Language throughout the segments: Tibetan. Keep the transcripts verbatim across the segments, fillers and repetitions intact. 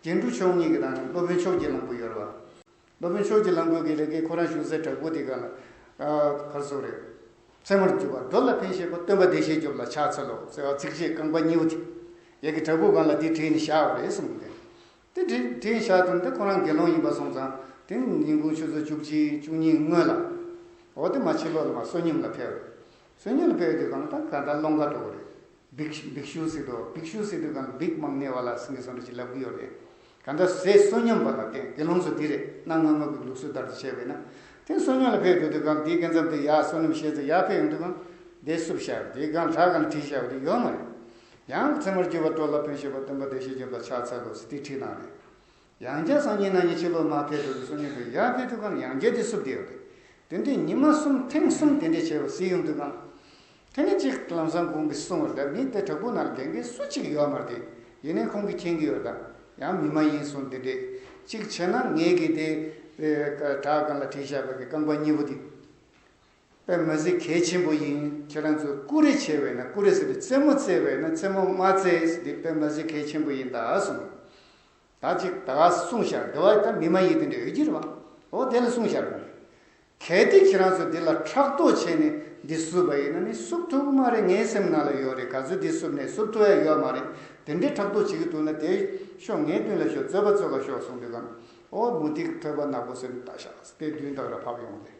རྒྱན་དྲུག་མཆོག་གཉིས་ཀྱི་དང་སློབ་དཔོན་ཕྱོགས་ཀྱི་གླང་པོ་ཡོད་རེད་བ། སློབ་དཔོན་ཕྱོགས་ཀྱི་གླང་པོ་གི་ལས་ཀའི་ཁོ་རང་བཞུགས་སའི་བྲག་ཕུག་དེ་ག་ལ། ཨ། གར་སོང་རེད། ཚད་མར་གྱུར་པ་འགྲོ་ལ་ཕན་བཞེད་པ་སྟོན་པ་བདེ་གཤེགས་སྐྱོབ་ལ་ཕྱག་འཚལ་ལོ་ཟེར་བ་ཚིགས་བཅད་རྐང་པ་གཉིས་པོ་དེ། ཡ་གི་བྲག་ཕུག་སྒང་ལ་འདི་བྲིས་ནས་བཞག་པ་རེད་གསུངས་ཏེ། དེ་བྲིས་བྲིས་བཞག་དུས་འདི་ཁོ་རང་དགེ་སློང་ཡིན་པ་སོང་ཙང་དེ་ནི་ཉིན་གུང་ཆུ་ཚོད་བཅུ་གཅིག་བཅུ་གཉིས་སྔོན་ལ། འོ་དེ་མ་ཕྱི་ལོགས་ལ་མ་བསོད་སྙོམས་ལ་ཕེབས་རེད། བསོད་སྙོམས་ལ་ཕེབས་དུས་གང་ལ་ད་ག་ད་སློང་ག་འགྲོ་གི་རེད། བིག་བིག་ཤུ་ཟེར་དུས་བིག་ཤུ་ཟེར་དུས་གང་ལ་བིག་མང་ནས་བ་ལ་སེང་གེ་སོང་འདྲ་ཅིག་ལབ་གི་ཡོད་རེད། གང་ལྟར་ཟས་བསོད་སྙོམས་པ་ལ་བརྟེན་དགེ་སློང་ཚོ་འདི་རེད། གནའ་སྔ་མོ་གི་ལུགས་སྲོལ་ལྟར་དུ་བྱས་པས་ན། དེ་བསོད་སྙོམས་ལ་ཕེབས་འགྲོ་དུས་གང་དེའི་སྐབས་མཚམས་དེ་ཡར་བསོད་སྙོམས་བྱས་ཚེ་ཡར་ཕེབས་ཡོང་དུས་གང་དེ་བསུབ་བཞག་དེའི་སྒང་བྲག་སྒང་ལ་བྲིས་བཞག་པ་དེ་ཡོད་མ་རེད། ཡང་ཚད་མར་གྱུར་པ་འགྲོ་ལ་ཕན་བཞེད་པ་སྟོན་པ་བདེ་གཤེགས་སྐྱོབ་ལ་ཕྱག་འཚལ་ལོ་ཟེར་དེ་བྲིས་གནང་རེད། ཡང་བསྐྱར་སང་ཉིན་གནངས་ཉིན་ཕྱི་ལོགས་མར་ཕེབས་འགྲོ་དུས་བསོད་སྙོམས་དེ་ཡར་ཕེབས་དུས་གང་ཡང་བསྐྱར་དེ་བསུབ་དེ་ཡོད་རེད། དེ་འདྲའི་ཉི་མ་གསུམ་ཐེངས་གསུམ་དེ་འདྲས་བྱས་པ་གཟིགས་ཡོང་དུས་གང་། དེ་ནས་གཅིག་ལམ་སང་ཁོང་གིས་གསུངས་པར་ད་མི་དེ་བྲག་ཕུག་ནང་ལ་རྒན་རྒས་སུ་གཅིག་ཡོད་མ་རེད་དེ། ཡིན་ནའི་ཁོང་གིས་མཁྱེན་གྱི་ཡོད་དང་ཡང་མི་མ་ཡིན་གསུངས་དེ་འདྲས་གཅིག་བྱས་ན་ངེད་ཀྱིས་དེ་བྲག་སྒང་ལ་བྲིས་བཞག་པའི་རྐང་པ་གཉིས་པོ་དེ་དཔེ་མི་སྲིད་གལ་ཆེན་པོ་ཡིན། ཁྱེད་རང་ཚོས་ཀུ་རེ་བྱས་པས་ན་ཀུ་རེ་ཟེར་དུས་རྩེད་མོ་རྩེས་པས་ན་རྩེད་མོ་མ་རྩེས་ཟེར་དུས་དཔེ་མི་སྲིད་གལ་ཆེན་པོ་ཡིན་ད་གསུངས། ད་ཅིག་ད་ག་གསུངས་ཤག་དེ་བ་ད་མི་མ་ཡིན་དེ་འདྲ་ཡོད་ཀྱི་རེད་བ། འོ་དེ་ལ་གསུངས་ཤག་གལ་ཏེ་ཁྱེད་རང་ཚོ་འདི་ལ་ཕྲག་དོག་བྱས་ནས་འདི་བསུབ་པ་ཡིན་ན་ནི་བསུབ་ཐུབ་ཀྱི་མ་རེད། ངའི་སེམས་ནང་ལ་ཡོད་རེད། ག་ཚོད་འདི་བསུབ་ནས་བསུབ་ཐུབ་ཡ་ཡོད་མ་རེད། དེ་འདྲའི་ཕྲག་དོག་བྱེད་ཀྱི་འདུག་ན་དེ་ཤོག་ངའི་མདུན་ལ་ཤོག་རྩོད་པ་རྩོད་ག་ཤོག་གསུངས་དུས་གང་། འོ་མུ་ཏིག་ཐོད་པ་ནག་པོ་ཟེར་ནས་ལྟ་ཤག་དེ་མདུན་ཐག་ར་ཕབ་ཡོང་སྟེ།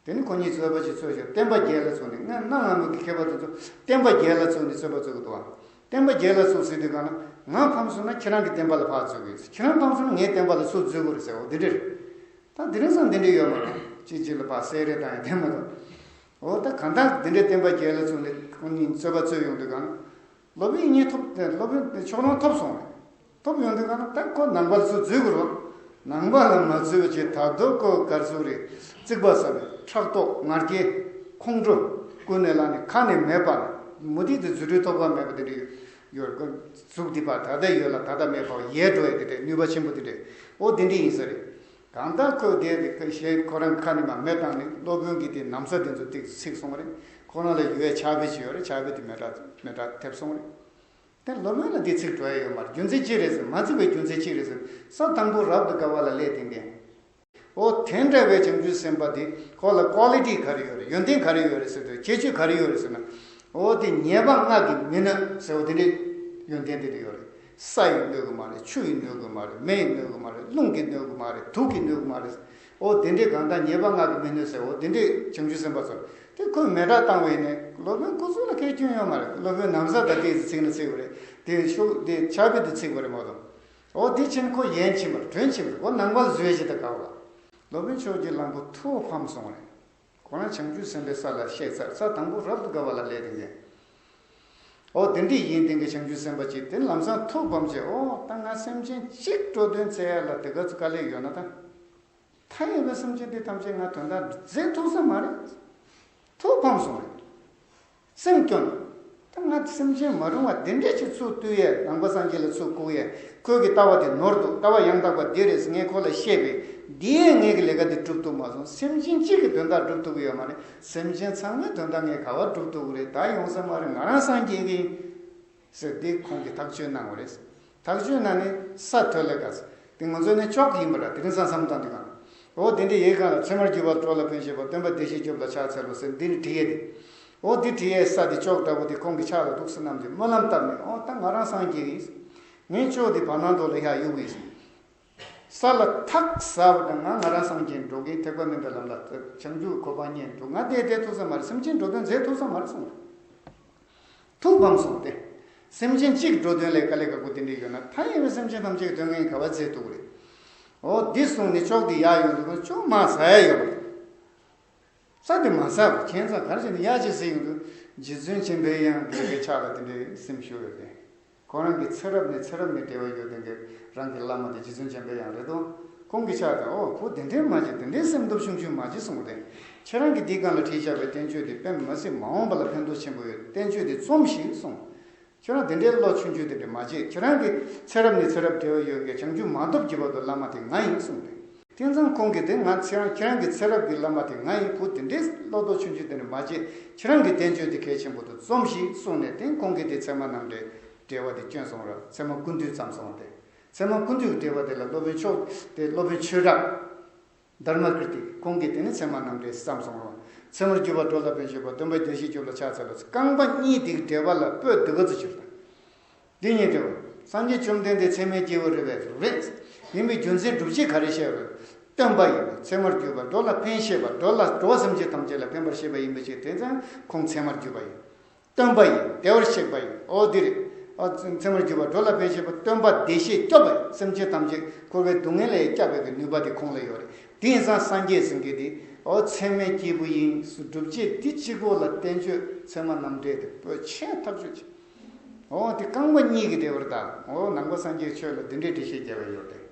དེ་ནི་ཁོ་གཉིས་རྩོད་པ་ཅིག་རྩོད་ཤག་བསྟན་པ་རྒྱལ་ལ་སོང་ནས་ང་གནའ་སྔ་མོ་གི་མཁས་པ་དེ་ཚོ་བསྟན་པ་རྒྱལ་ལ་སོང་ནས་རྩོད་པ་རྩོད་གི་འདུག་བ། བསྟན་པ་རྒྱལ་ལ་སོང་ཟེར་དུས་གང་ན་ང་ཕམ་སོང་ན་ཁྱེད་རང་གི་བསྟན་པ་ལ་ཕར་རྩོད་གི་ཡོད། ཁྱེད་རང་ཕམ་སོང་ན་ངའི་བསྟན་པ་ལ་སུ་རྩོད་གི་རེད་ཟེར། འོ་འདི་འདྲ་རེད། ད་དེ་རིང་སང་འདི་འདྲ་ཡོད་མ་རེད། གཅིག་གཅིག་ལ་ཕར་གསལ་རེ་བཏང་ཡ་དེ་མ་གཏོགས། འོ་ད་གང་ལྟར་འདི་འདྲའི་བསྟན་པ་རྒྱལ་ལ་སོང་ནས་ཁོ་གཉིས་རྩོད་པ་རྩོད་ཡོང་དུས་གང་ན། སློབ་དཔོན་གཉིས་ཐོབ་སྟེ་སློབ་དཔོན་དེ་ཕྱོགས་ལྷུང་ཐོབ་སོང་རེད། ཐོབ་ཡོང་དུས་གང་ན་ད་ཁོ་ནང་པ་ལ་ཚུར་འཛུལ་དགོས་རེད། ནང་པ་ལ་མ་འཛུལ་བ་བྱས་ད་དུང་ཁོ་ག་རེ་ཟེར་དགོས་རེད། རྩིག་པ་ཟ་བའི་ཕྲག་དོག་ང་རྒྱལ་ཁོང་ཁྲོ་ཀུན་ནས་བསླངས་ནས་ཁ་ནས་མེད་པ་མུ་ཏིག་དེ་རྫུ་འཕྲུལ་ཐོགས་པ་མེད་པ་དེ་འདྲ་ཡོད་རེད། གཟུགས་འདི་པ་ད་ལྟ་ཡོད་ལ་ད་ལྟ་མེད་པ་ཡལ་འགྲོ་ཡ་དེ་འདྲ་ནུས་པ་ཆེན་པོ་དེ་འདྲ། ཨོ་དེ་འདྲ་ཡིན་ས་རེད། གང་ལྟར་ཁོས་དེ་རེད་ཁ་ཞེས་ཁོ་རང་ཁ་ནས་མར་མེ་བཏང་ནས་སློབ་དཔོན་གྱིས་དེ་ན་བཟའ་དེ་ཚོ་ཏིག་ཙམ་ཚིག་སོང་བ་རེད། ཁོ་རང་ལ་ཡོད་པའི་ཕྱག་དཔེ་ཅིག་ཡོད་རེད། ཕྱག་དཔེ་དེ་མེ་སྲེག་མེ་སྲེག་ཐེབས་སོང་བ་རེད། དེ་སློབ་དཔོན་ལ་འདི་ཚིག་འགྲོ་ཡ་ཡོད་མ་རེད། རྒྱུ་མཚན་ཅི་རེད་ཟེར་མ་ཚིག་པའི་རྒྱུ་མཚན་ཅི་རེད་ཟེར་ས་དང་པོ་རབ་ཏུ་དགའ་བ་ལ་སླེབས་དེ་འདྲ། ཨོ་དེ་འདྲ་བའི་བྱང་ཆུབ་སེམས་དཔའ་དེ་ཁོ་ལ་ཀོ་ལི་ཊི་ག་རེ་ཡོད་རེད། ཡོན་ཏན་ག་རེ་ཡོད་རེད་ཟེར་དུས་ཁྱད་ཆོས་ག་རེ་ཡོད་རེད་ཟེར་ན། ཨོ་དེ་ཉེས་པ་ལྔ་གིས་མི་གནོད་ཟེར་བ་དེ་འདྲའི་ཡོན་ཏན་དེ་འདྲ་ཡོད་རེད། ས་ཡིས་གནོད་གི་མ་རེད། ཆུ་ཡིས་གནོད་གི་མ་རེད། མེ་ཡིས་གནོད་གི་མ་རེད། རླུང་གིས་གནོད་གི་མ་རེད། དུག་གིས་གནོད་གི་མ་རེད། ཨོ་དེ་འདྲའི་གང་ལྟར་ཉེས་པ་ལྔ་གིས་མི་གནོད་ཟེར། ཨོ་དེ་འདྲའི་བྱང་ཆུབ་སེམས་དཔའ་ཚོ་དེ་ཁོས་མེ་སྲེག་བཏང་བས་ནས་སློབ་དཔོན་ཁོ་ཚོ་ལ་ཁེ་སྐྱོན་ཡོད་མ་རེད། སློབ་དཔོན་ན་བཟའ་ད་ཏིག་ཙམ་ཚིག་ན་ཚིག་པ་རེད། དེ་ཤོག་དེ་ཕྱག་དཔེ་དེ་ཚིག་པ་རེད་མ་གཏོགས། ཨོ་དེ་ཕྱིན་ཁོ་ཡན་ཕྱིན་པ་རེད། དོན་ཕྱིན་པ་རེད། ཨོ་ནང་པ་ལ་བཟོས་ཞེས་ད་དགའ་བ། སློབ་དཔོན་ཕྱོགས་ཀྱི་གླང་པོ་ཐུགས་ཕམ་སོང་བ་རེད། ཁོ་རང་བྱང་ཆུབ་སེམས་དཔའི་ས་ལ་གཤེགས་ཚར། ས་དང་པོ་རབ་ཏུ་དགའ་བ་ལ་སླེབས་དེ་ངས། ཨོ་དེ་འདྲ་ཡིན་དེ་གའི་བྱང་ཆུབ་སེམས་དཔའ་ཅིག་དེ་ལམ་སང་ཐུགས་ཕམ་བྱས། ཨོ་ད་ང་སེམས་ཅན་གཅིག་འགྲོ་དོན་མཛད་ཡ་ལ་དེ་ག་ཚོད་དཀའ་ལས་ཡོད་ན་ད། མཐའ་ཡས་པའི་སེམས་ཅན་འདི་ཐམས་ཅད་ང་དོན་དག་མཛད་ཐུབ་ས་མ་རེད། ཐུགས་ཕམ་སོང་རེད། སེམས་སྐྱོ་ནས། ད་ང་སེམས་ཅན་མ་རུང་བ་འདི་འདྲས་ཅིག་ཚུར་བཏུལ་ཡས། ནང་པ་སངས་རྒྱས་ལ་ཚུར་བཀུག་ཡས། ཁོས་ཀྱི་ལྟ་བ་དེ་ནོར་འདུག་ལྟ་བ་ཡང་དག་པ་འདི་རེད་ཟེར་ངས་ཁོ་ལ་བཤད་པས། འདི་ཡས་ངས་ཀྱི་ལས་ཀ་འདི་སྒྲུབ་ཐུབ་མ་སོང་། སེམས་ཅན་གཅིག་གི་དོན་དག་སྒྲུབ་ཐུབ་ཀྱི་ཡོད་མ་རེད། སེམས་ཅན་ཚང་མའི་དོན་དག་ངས་ག་བ་སྒྲུབ་ཐུབ་ཀྱི་རེད། ད་ཡོང་ས་མ་རེད། ང་རང་སངས་རྒྱས་ཀྱི་ཡིན། ཟེར་ཏེ་ཁོང་གིས་ཐག་གཅོད་གནང་བ་རེད། ཐག་གཅོད་གནང་ནས་ས་ཐོ་ལེ་ཀ་ཟེར་ཏེ་ང་ཚོ་ནི་ཅོག་ཡིན་པ་ར། དེ་རིང་སང་བསམ་བཏང་དུས་གང་། འོ་དེ་འདྲ་ཡིན་གང་ལ་ཚད་མར་གྱུར་པ་འགྲོ་ལ་ཕན་བཞེད་པ་སྟོན་པ་བདེ་གཤེགས་སྐྱོབ་ལ་ཕྱག་འཚལ་ལོ་ཟེར་འདི་ནི་བྲིས་ཡས་དེ། འོ་འདི་བྲིས་ཡས་ས་དེ་ཅོག་འདྲ་པོ་དེ་ཁོང་གི་ཕྱག་ལ་ཐུག་སོང་ནམ་དེ་སྨོན་ལམ་བཏབ་ནས། འོ་ད་ང་རང་སངས་རྒྱས་ཡིན། ངའི་ཅོག་དེ་བར་སྣང་ཐོག་ལ་ཡར་གཡུག་གི་ཡིན། ས་ལ་ཐག་ཟ་བ་དང་ང་ང་རང་སངས་རྒྱས་འགྲོ་གི་ཐེག་པ་དམན་པའི་ལམ་ལ་བྱང་ཆུབ་གོ་འཕང་རྙེད་འགྲོ། ང་བསྡད་བསྡད་ཐུབ་ས་མ་རེད། སེམས་ཅན་འགྲོ་དོན་མཛད་ཐུབ་ས་མ་རེད་གསུངས། ཐུགས་ཕམ་སོང་སྟེ། སེམས་ཅན་གཅིག་འགྲོ་དོན་ལས་དཀའ་ལས་ཁག་པོ་དེ་འདྲ་ཡོད་ན་མཐའ་ཡས་པའི་སེམས་ཅན་ཐམས་ཅད་ཀྱི་དོན་ངས་ག་བ་མཛད་ཐུབ་ཀྱི་རེད། འོ་འདི་གསུངས་ནས་ཅོག་འདི་ཡར་ཡོང་དུས་ཅོག་མ་ཟ་ཡ་ཡོད་པ་རེད། ས་དེ་མ་ཟ་བར་ཁྱད་མཚར་ག་རེ་བྱས་ནས་ཡར་ཅིག་ཟེར་ཡོང་དུས་རྗེ་བཙུན་འཇམ་པའི་དབྱངས་དགེ་བའི་ཕྱག་ལ་དེ་འདྲའི་སེམས་ཤོར་ཡོད་དེ། ཁོ་རང་གི་ཚེ་རབས་ནས་ཚེ་རབས་ནས་འབྲེལ་བ་ཡོད་དེ་འདྲའི་རང་གི་བླ་མ་དེ་རྗེ་བཙུན་འཇམ་པའི་དབྱངས་རེད་དོ། ཁོང་གི་ཕྱག་དེ་འོ་ཁོ་དེ་འདྲའི་མ་བྱེད། དེ་འདྲའི་སེམས་སྟོབས་ཆུང་ཆུང་མ་བྱེད་གསུངས་ཏེ། ཁྱེད་རང་གི་འདི་སྒང་ལ་བྲིས་བཞག་པའི་བསྟན་བཅོས་དེ་དཔེ་མི་སྲིད་མ་འོངས་པ་ལ་ཕན་ཐོགས་ཆེན་པོ་ཡོད། བསྟན་བཅོས་དེ་རྩོམས་ཤིག་གསུངས། ཁྱེད་རང་དེ་འདྲའི་བློ་ཆུང་ཆུང་དེ་འདྲ་མ་བྱེད། ཁྱེད་རང་གི་ཚེ་རབས་ནས་ཚེ་རབས་འབྲེལ་བ་ཡོད་མཁན་བྱང་ཆུབ་མ་ཐོབ་ཀྱི་བར་དུ་བླ་མ་དེ་ང་ཡིན་གསུངས་ཏེ། དེང་སང་ཁོང་གིས་དེ་ང་ཚེ་རང་ཁྱེད་རང་གི་ཚེ་རབས་ཀྱི་བླ་མ་དེ་ང་ཡིན། ཁོ་དེ་འདྲའི་བློ་ལྡོག་ཆུང་ཆུང་དེ་འདྲ་མ་བྱེད། ཁྱེད་རང་གི་བསྟན་བཅོས་དེ་གལ་ཆེན་པོ་དུ་རྩོམས་ཤིག་གསུངས་ནས་དེ་ཁོང་གིས་དེ་ཚད་མ་རྣམ་འགྲེལ་འགྲེལ་པ་དེ་བསྐྱོན་སོང་ར། ཚད་མ་ཀུན་བཏུས་བརྩམས་སོང་སྟེ། ཚད་མ་ཀུན་བཏུས་ཀྱི་འགྲེལ་པ་དེ་ལ་སློབ་དཔོན་མཆོག་དེ་སློབ་དཔོན་ཆོས་གྲགས། དྷརྨ་ཀིརྟི་ཁོང་གིས་དེ་ནི་ཚད་མ་རྣམ་འགྲེལ་བརྩམས་སོང་རོ། ཚད་མར་གྱུར་པ་འགྲོ་ལ་ཕན་བཞེད་པ། སྟོན་པ་བརྒྱ་བྱིན་གྱུར་ལ་ཕྱག་འཚལ་ལོ། རྐང་པ་གཉིས་དེ་གི་འགྲེལ་པ་ལ་པོད་འདི་ག་ཚོད་ཕྱིར་དང་། འདི་གཉིས་འགྲེལ་པ། སངས་རྒྱས་བཅོམ་ལྡན་འདས་ཚད་མའི་སྐྱེས་བུ་རེད་པས་རེད། ཡིན་པའི་རྒྱུ་མཚན་སྒྲུབ་བྱེད་ག་རེ་བཤད་རེད། སྟོན་པ་ཡིན་པ། ཚད་མར་གྱུར་པ་འགྲོ་ལ་ཕན་བཞེད་པ། འགྲོ་ལ་འགྲོ་བ་སེམས་ཅན་ཐམས་ཅད་ལ་ཕན་པར་བཞེད་པ་ཡིན་པའི་ཕྱིར་དེ་ཙང་ཁོང་ཚད་མར་གྱུར་པ་ཡིན། སྟོན་པ་ཡིན། བདེ་བར་གཤེགས་པ་ཡིན། ཨོ་འདི་རེད། ཨ་ཚད་མར་གྱུར་པ་འགྲོ་ལ་ཕན་བཞེད་པ། སྟོན་པ་བདེ་གཤེགས་སྐྱོབ་པ་ཡིན། སེམས་ཅན་ཐམས་ཅད་འཁོར་བའི་སྡུག་བསྔལ་ལས་སྐྱབས་པའི་གི་ནུས་པ་དེ་ཁོང་ལ་ཡོད་རེད། དེ་ཡིན་ཙང་སངས་རྒྱས་ཟེར་མཁན་དེ་ཨོ་ཚད་མའི་སྐྱེས་བུ་ཡིན། སྒྲུབ་བྱེད་འདི་གཅིག་པོ་ལ་བསྟན་བཅོས་ཚད་མ་རྣམ་འགྲེལ་དེ་པོད་ཆེ་ཐག་ཆོད་ཅིག་ཨོ་དེ་རྐང་པ་གཉིས་ཀྱི་འགྲེལ་པར་གདའ། ཨོ་ནང་པ་སངས་རྒྱས་ཆོས་ལ་འདི་འདྲའི་འགྲེལ་བཤད་རྒྱབ་པ་ཡོད་རེད།